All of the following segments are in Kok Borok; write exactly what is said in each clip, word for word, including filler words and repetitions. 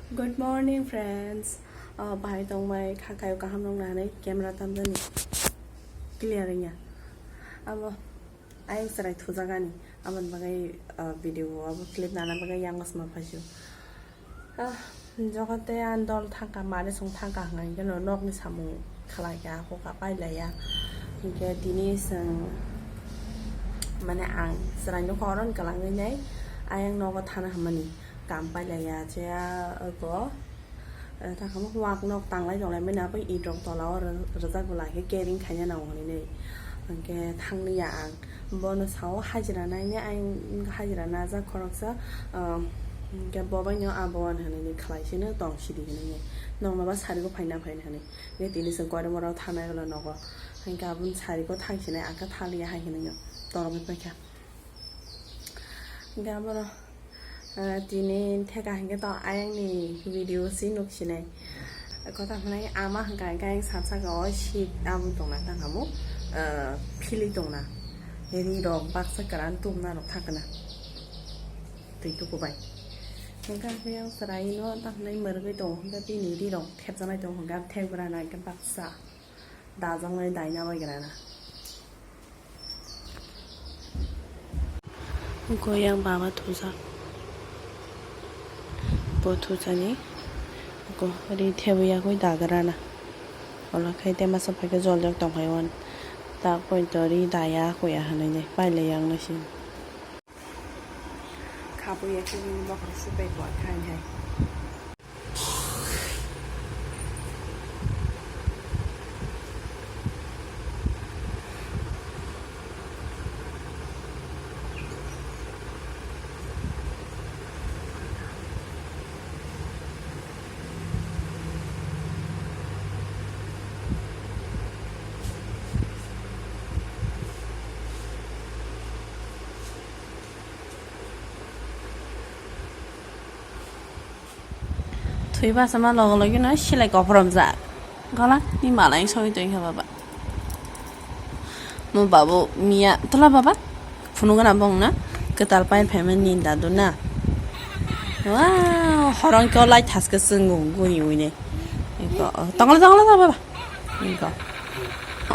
Good morning, friends. Ah, bahai tongbai kha kayo kaham nong nani camera tamjani clear wngya. Abo ayang chwrai thujagani. Aboni bagwi, ah, video abo clip nana bagwi yang osma phaisio. Ah, jogote ang dol thangkha, mari song thangkha hwnga hwnkhe no nokni samung khlai kha, huka pailaiya. Hwnkhe tini chwng mane ang chwrai nokha oro kwlangwi nai ayang nogo thana hamani. Kam pailaiya, cheya, ogo, eh, takhamuk wak nok tanglai tonglai mani, abo itrok tola o rw-, rwjak bwla khe carrying khaina nango hinwi. Hwnkhe thangliya ang. Bono sao hajira nainai, ang hajira najak khoroksa, ah, hwnkhe bo baino abo ani hinwi khlai sino tong sidi hinwi. Nokno ba sarigo phaina phaina hinwi. Hwnkhe tini chwng koirmorok thanai ulo nogo. Hwnkhe aboni sarigo thang sinai, ang khe thaliya hai hinwi torogwi paikha. Hwnkhe aboro, ah, tini theka hwnkhe to ayangni video si nuk sinai. Kotha hwnai ama hwnkha hwnkhe ayang sansa o seat abo tongna tang amo, ah, philwi tongna. Ri rok baksa kwran tumna rok thakna. Twi tuku bai. Hwnkhe ayang chwrai no tang hwnai mwrwgwi tongo hwnkhe bini ri rok thepjaknai tongo hwnkhe thek bwrana hwnkhe baksa. Dajaknai daina bai grana. Goyang baba thujak. Bo thujani. Go ri thebwi yagwi dagrana. Ola khai te masa phaikhe joljak tongphai wan. Tak poito ri daya koya hwnwi de pailai yang nasi. Khabwi ya khe bini bokhorok supai koi khai hai. Thwi basa ma logo logi no silai kophrom jak. Gola ni malai soi tong kha baba. Mo babu miya tola baba. Phunu gana bong na. Kwtal pai phaima ni dadu na. Wow, horong kyo lai thaske swngo guni uine. Iko, tongla tongla baba. Iko.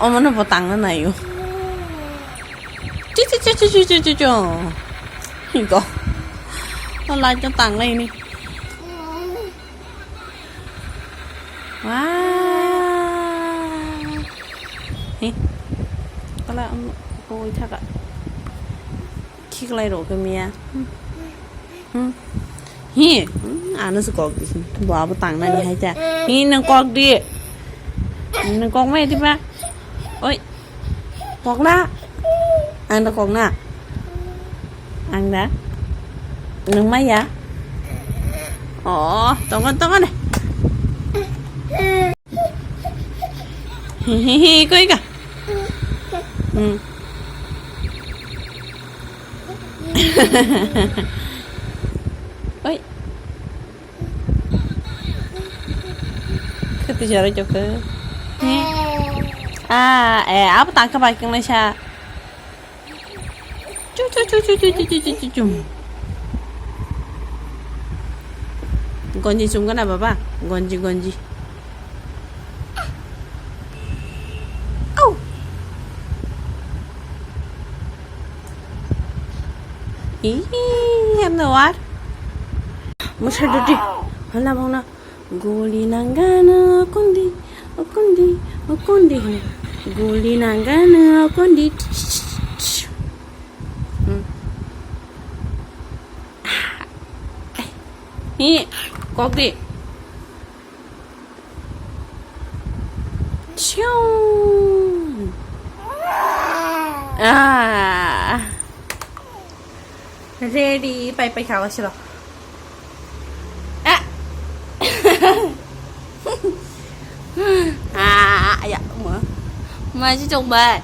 Omono bo tangna naio. Chu chu chu chu chu chu chu chu. Iko. O light no tanglaini. Wow. He. Kala, um, koi thaka. Khiklai ro khe miya. Hmm. Hmm. Hi, hmm, ano se kok di. Bo abo tang nani hai cha. Hi, nang kok di. Nang kok mai di ba. Oi. Kok na. Ang da kok na. Ang da. Nang mai ya. Oh, tongon tongon. Hi, hi, hi, koi ka. Hmm. Oi. Kati jara jok. Ah, eh, apa tangka baking na sa? Chu chu chu chu chu chu chu chu chu chu. Gonji chum gana baba, gonji gonji. Au. Ih, em no war. Musa duti. Hala bang na. Guli nangana kondi, kondi, kondi. Guli nangana kondi. Hmm. Hi, kok di. Chiu. Ah. Ready, pai pai khawa silo. Ah. Ah, ya, ma. Ma ji chok bai.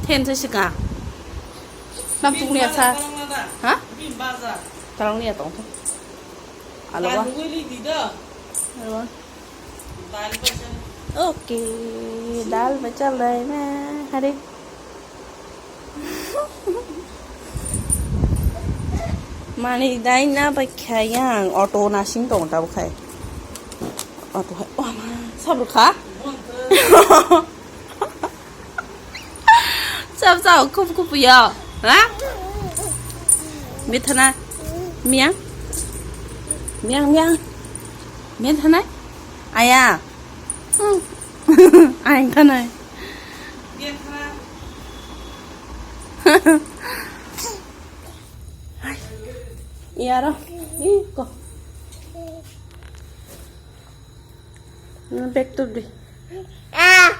Them sa sika. Bam tung liya sa. Ha? Tarang liya tong. Alo ba. Alo ba. Okay, dal ba chal raha hai na. Hare. Mani dai na bai kha yang auto nasing tong ta khai. Auto hai. Oh, ma, sabur kha. Sab sab kup kup ya. Ha? Mithana. Miang. Miang miang. Mithana. Aya. Hmm. Ayang tanai. Iyaro. Ih, ko. Hmm, back to di. Ah.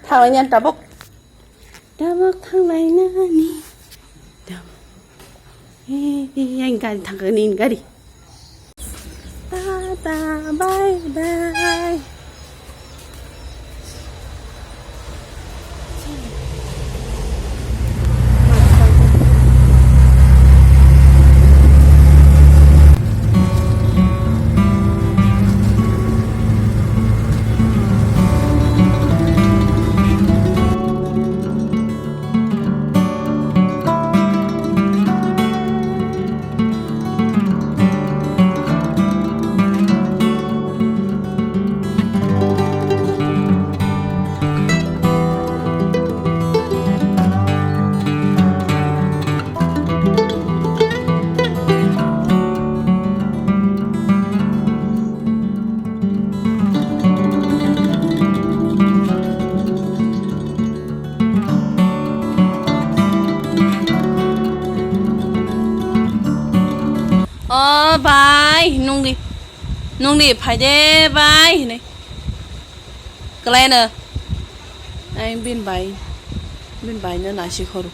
Thawa nyan tabuk. Tabuk thanglai nani. Tabuk. Eh, eh, yang gari thangkani gari. Tata, bye bye. O bai, nungdi, nungdi, phaide bai hinwi. Kwlaino. Ai, bin bai, bin bai no nasi khoru.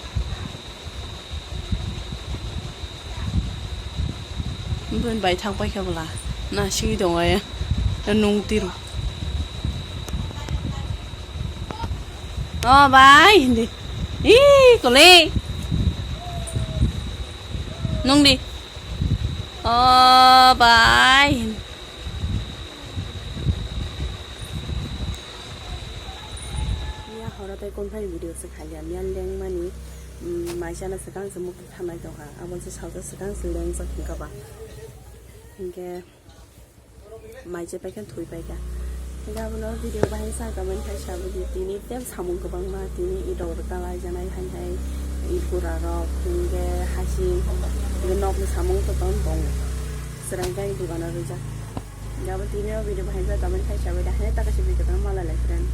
Bini bai thang paikha bwla. Na singwi tongo ya. Nung tiru. O bai hindi. Ih, kole. Nung di. O bai hindi. Miya horo tei konphai video se khalia miya lengmani, mm, maisano swkang se mukti thanai tongkha, aboni se salsa swkang se lengjak hinkha ba. Hinkhe maise paikha thwi paikha. Hinkhe abono video bahai sa comment khai sabu di tini tem samung kwbangma tini itok rwka lai janai hai hai i pura rok hinkhe hasing hinkhe nokni samung kwbang tongo. Swrang jani dogano rijak. Gabo tini o video bahai sa comment khai sabu di hai taka se video kotor mala lai friend.